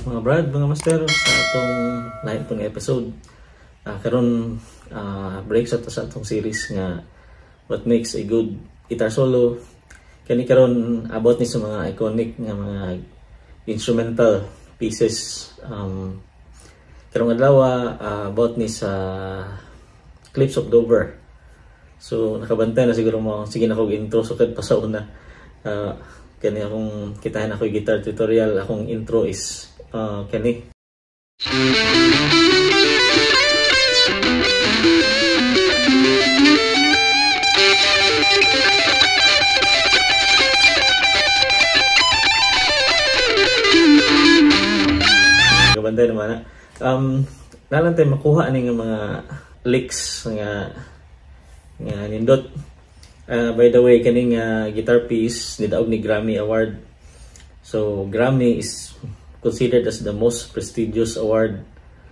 Mga brad, mga master, sa atong lahi pong episode. Karon break sa to sa atong series nga "What Makes a Good Guitar Solo". Kani karon about ni sa mga iconic nga mga instrumental pieces. Karong adlaw about ni sa Cliffs of Dover. So nakabantay na siguro mo, sige na kog intro sukad pa sa una. Kani akong kitahan ako guitar tutorial, akong intro is kani. Kabantay naman na. Nalang tayo makuha ani nga mga licks nga nga nindot. By the way, kaning guitar piece nidaog ni Grammy Award. So Grammy is considered as the most prestigious award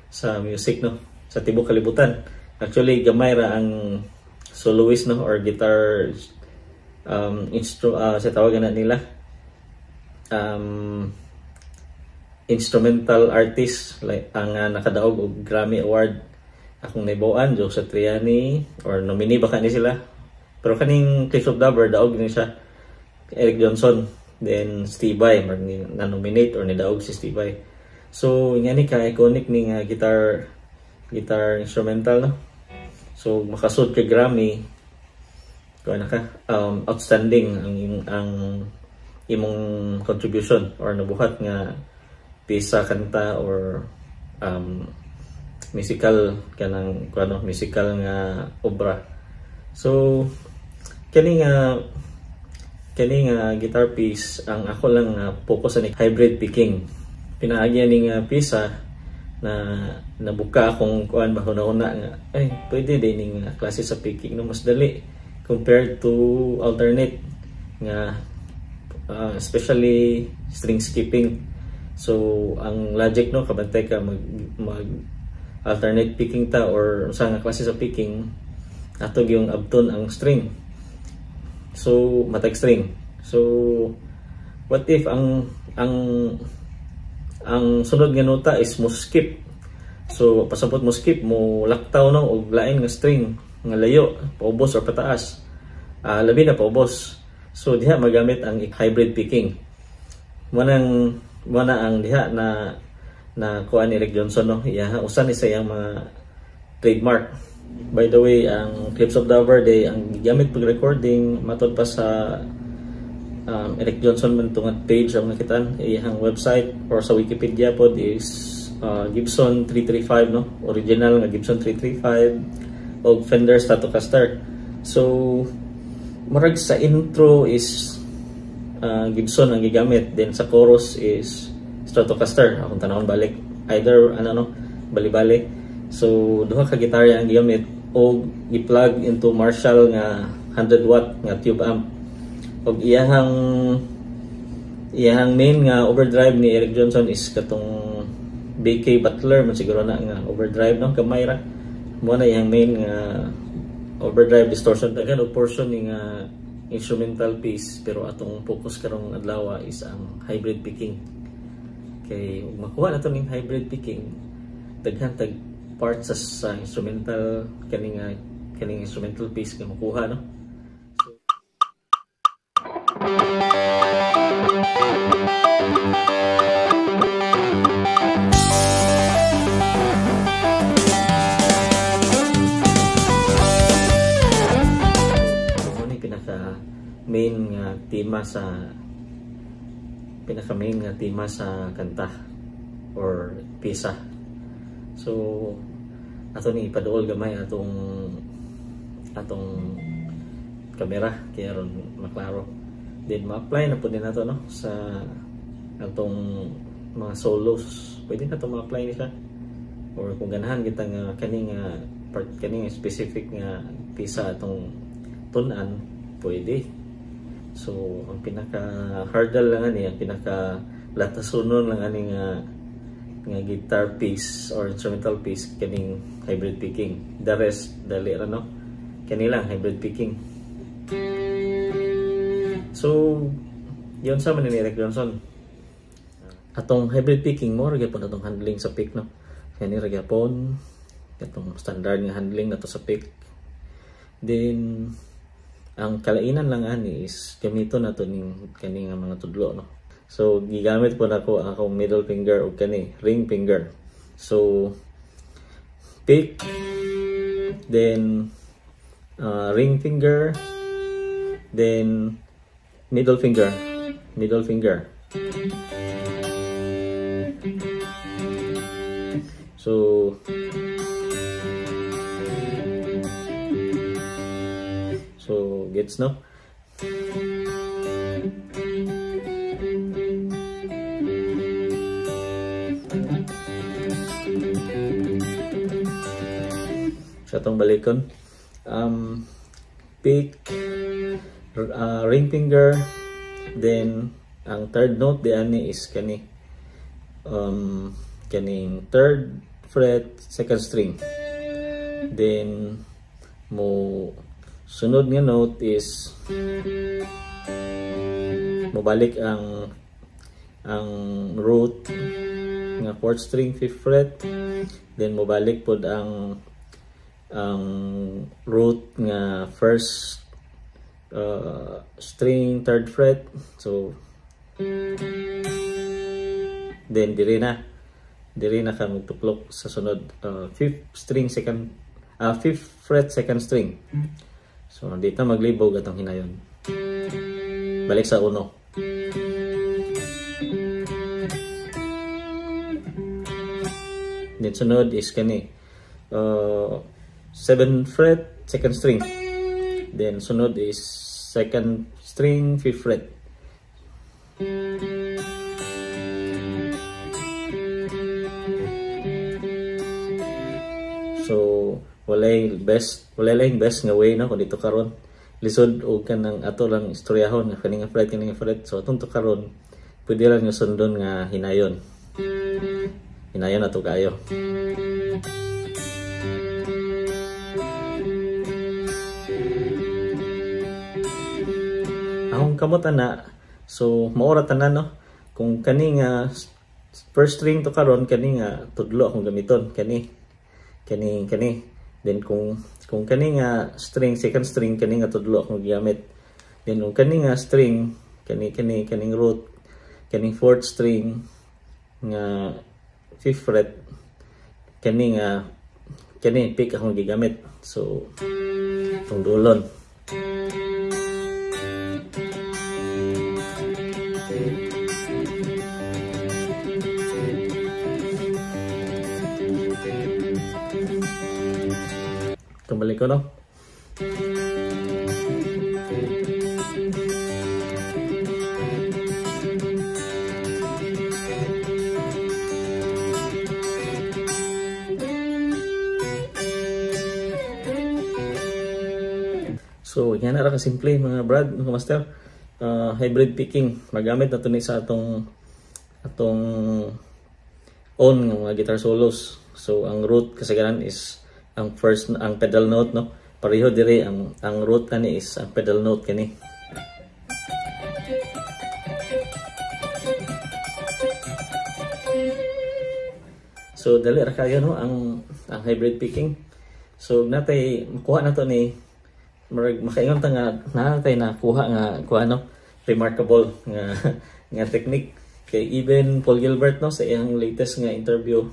sa music, no, sa tibuok kalibutan. Actually, gamay ra ang soloist, no, or guitar instru sa tawagan na nila instrumental artist like ang nakadaog og Grammy Award. Akong naibaw-an, Joe Satriani, or nominee ba kani sila. Pero kaning Cliffs of Dover, daog ni siya Eric Johnson, then Steve Vai, or na-nominate or nidaog si Steve Vai. So nga ni ka iconic ni nga guitar guitar instrumental, no. So makasud kay Grammy, kuan na ka, outstanding ang imong contribution or nabuhat nga pisa, kanta or musical kanang kuano, musical nga obra. So kani nga guitar piece, ang ako lang nga focus ani hybrid picking. Pinaagi ani nga pisa na nabuka akong kuan ba, huna-huna nga ay pwede din ning klase sa picking, no, mas dali compared to alternate nga especially string skipping. So ang logic, no, kabantay ka, mag mag alternate picking ta or sa nga klase sa picking, ato yung abton ang string, so matag string. So what if ang sunod nga nota is mo skip? So pasabot mo skip, mo laktaw, no, og lain nga string nga layo paubos or pataas, labi na paubos. So diha magamit ang hybrid picking. Mo na ang diha na na kuan ni Eric Johnson, no, iya usa ni sa iyang mga trademark. By the way, ang Cliffs of Dover day ang gigamit pag recording, matod pa sa Eric Johnson man tungod page ang nakitaan iyang website or sa Wikipedia pod is Gibson 335, no, original nga Gibson 335 og Fender Stratocaster. So murag sa intro is Gibson ang gigamit, then sa chorus is Stratocaster. Akong tanawon balik, either ano, no, bali-bali. So duha ka gitara ang gigamit og gi-plug into Marshall nga 100 watt nga tube amp, og iyahang iyahang main nga overdrive ni Eric Johnson is katong BK Butler man siguro na nga overdrive, no, gamay ra. Mo na iyang main nga overdrive, distortion. Daghan og portion ni nga instrumental piece, pero atong focus karong adlaw is ang hybrid picking, kay ug makuha na to ning hybrid picking, daghan tag parts sa instrumental kaning kaning instrumental piece nga makuha, no. So ni pinaka main nga tema sa pinaka main nga tema sa kanta or pisa. So ato ni ipaduol gamay atong atong kamera kaya ron maklaro. Then ma-apply na po din nato, no, sa atong mga solos. Pwede na to ma-apply ni siya, or kung ganahan kita nga kani nga part, kani nga specific nga pisa atong tun-an, pwede. So ang pinaka hurdle lang ani, ang pinaka latasunon lang ani nga nga guitar piece or instrumental piece, kaning hybrid picking. The rest dali ra, no, kani lang hybrid picking. So yun sa man ni Eric Johnson. Atong hybrid picking mo ra gyapon atong handling sa pick, no. Kani ra gyapon atong standard nga handling nato sa pick. Then ang kalainan lang ani is gamiton nato ning kani nga mga tudlo, no. So gigamit po nako ang akong middle finger ug kani ring finger. So pick, then ring finger, then middle finger, middle finger. So gets, no? Sa atong balikon, pick, ring finger, then ang third note di ani is kani kaning third fret second string. Then mo sunod nga note is mobalik ang root nga fourth string fifth fret, then mobalik pod ang root nga first string third fret. So then diri na ka magtuplok sa sunod, fifth string second fifth fret second string. So dito maglibog atong hinayon, balik sa uno. Then sunod is kani 7th fret second string, then sunod is second string fifth fret. So walay best nga way, no, kung dito karon lisod og kanang ato lang istoryahon nga kani nga fret, kani nga fret. So atong to karon pwede ra nga sundon nga hinayon ato kayo. Akong kamot ana, so maura tanan, no. Kung kani nga first string to karon, kani nga tudlo akong gamiton, kani kani kani. Then kung kani nga string second string, kani nga tudlo akong gigamit. Then kung kani nga string, kani kani kaning root, kaning fourth string nga fifth fret, kani nga kani pick akong gigamit. So itong dulon. Itong balik ko, no? So, yan na ra ka simple mga brad, mga master. Hybrid picking, magamit na to ni sa atong own nga mga guitar solos. So, ang root kasagaran is ang first, ang pedal note, no. Pareho diri ang root kani is ang pedal note kani. So dali ra kayo, no, ang hybrid picking. So natay makuha na to ni murag makaingon ta nga natay nakuha nga kuha, no, remarkable nga nga technique kay even Paul Gilbert, no, sa iyang latest nga interview,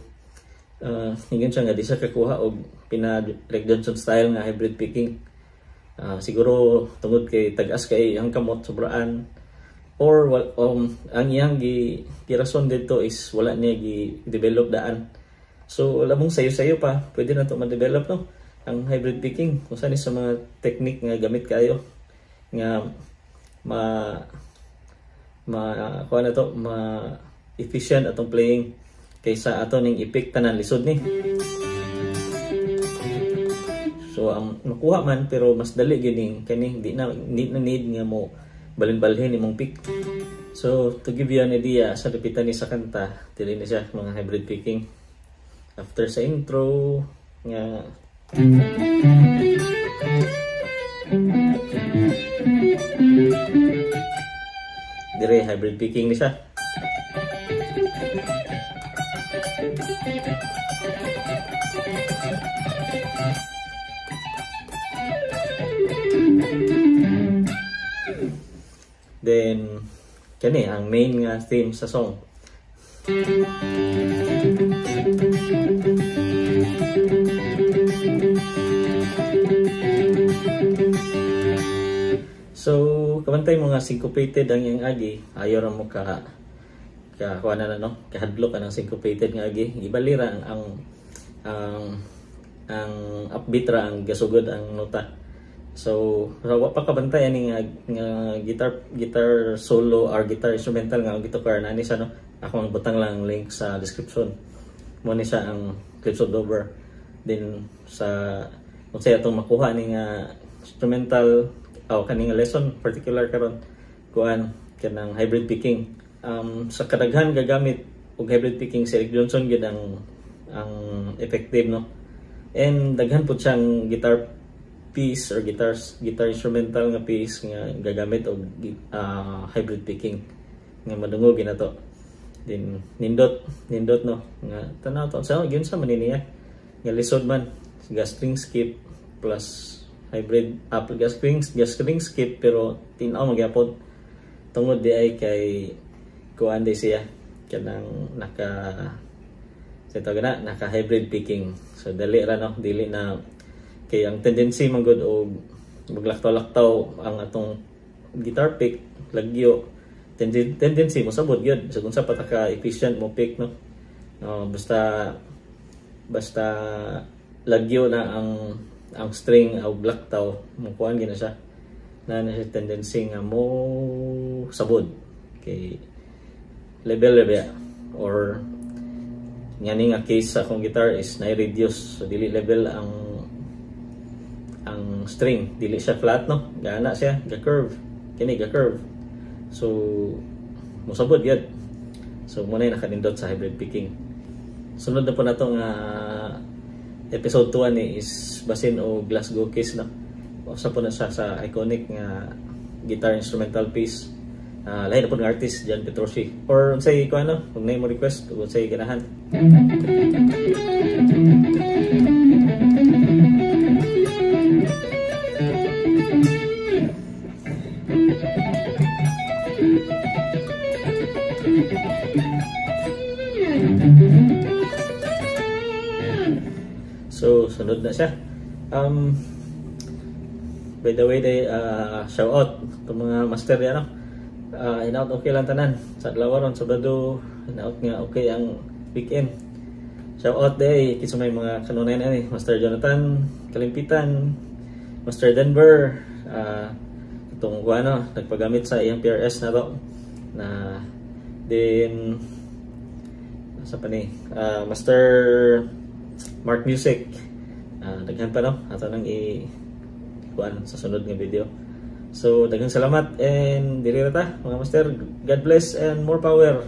ingon siya nga di siya kakuha og pina Rick Johnson style nga hybrid picking. Siguro tungod kay tag-as kay ang kamot sobraan, or ang iyang girason dito is wala niya gi-develop daan. So wala mong sayo-sayo pa, pwede na to ma-develop, no, ang hybrid picking kung saan sa mga technique nga gamit kayo nga ma kuha na to, ma efficient atong playing kaysa ato ning i-pick tanan lisod ni. So ang makuha man pero mas dali gining kani, di na need nga mo balin-balhin imong pick. So to give you an idea sa dapitan ni sa kanta, dili na siya mga hybrid picking. After sa intro nga dire hybrid picking ni siya. Then kani ang main nga theme sa song. So kabantay mo nga syncopated ang iyang agi, ayaw ra mo ka kuha na no, kahadlok ka ng syncopated nga agi. Gibalira ang upbeat ra ang gasugod ang nota. So wa pa kabantay ani nga guitar solo or guitar instrumental nga gitukar na ani siya no. Ako ang butang lang ang link sa description. Mo ni siya ang Cliffs of Dover. Then sa unsay atong makuha ni nga instrumental o kani nga lesson particular karon kuan kanang hybrid picking. Sa kadaghan gagamit og hybrid picking, si Eric Johnson gyud ang effective no. And daghan pud siyang guitar piece or guitar instrumental nga piece nga gagamit og hybrid picking nga madungog ginato. Then nindot no nga tanaw to sa gyud sa man niya nga lisod man ga string skip plus hybrid up ga string skip, pero tin-aw magyapon tungod di ay kay kuan di siya kanang naka sa tawag na naka hybrid picking. So dali ra no, dili na kay ang tendency man gud og maglaktaw-laktaw ang atong guitar pick lagyo, tendency mo sabot gyud. So kung sa pataka efficient mo pick no, basta lagyo na ang string o laktaw mo kuan gyud na siya na siya tendency nga mo sabod kay level ba or ngani nga case sa akong guitar is na-reduce, so dili level ang string, dili siya flat no, gana siya ga curve, kini ga curve, so mosabot gyud. So mo na nakanindot sa hybrid picking. Sunod na po nato nga episode 2 ni is basin o Glasgow Kiss no. Usa po na siya sa iconic nga guitar instrumental piece. Lahi na po ng artist John Petrosi. Or unsay ko ano, kung na mo request ug unsay ganahan. So sunod na siya. By the way, day shout out to mga master yan no. In-out okay lang tanan sa adlaw ron Sabado, in-out nga okay ang weekend. Shout out day kinsa may mga kanunay ani, Master Jonathan Kalimpitan, Master Denver, itong ano nagpagamit sa iyang PRS na to na, then sa pa ni Master Mark Music, daghan pa no ato nang i kuan sa sunod nga video. So daghang salamat and diri ra ta mga master. God bless and more power.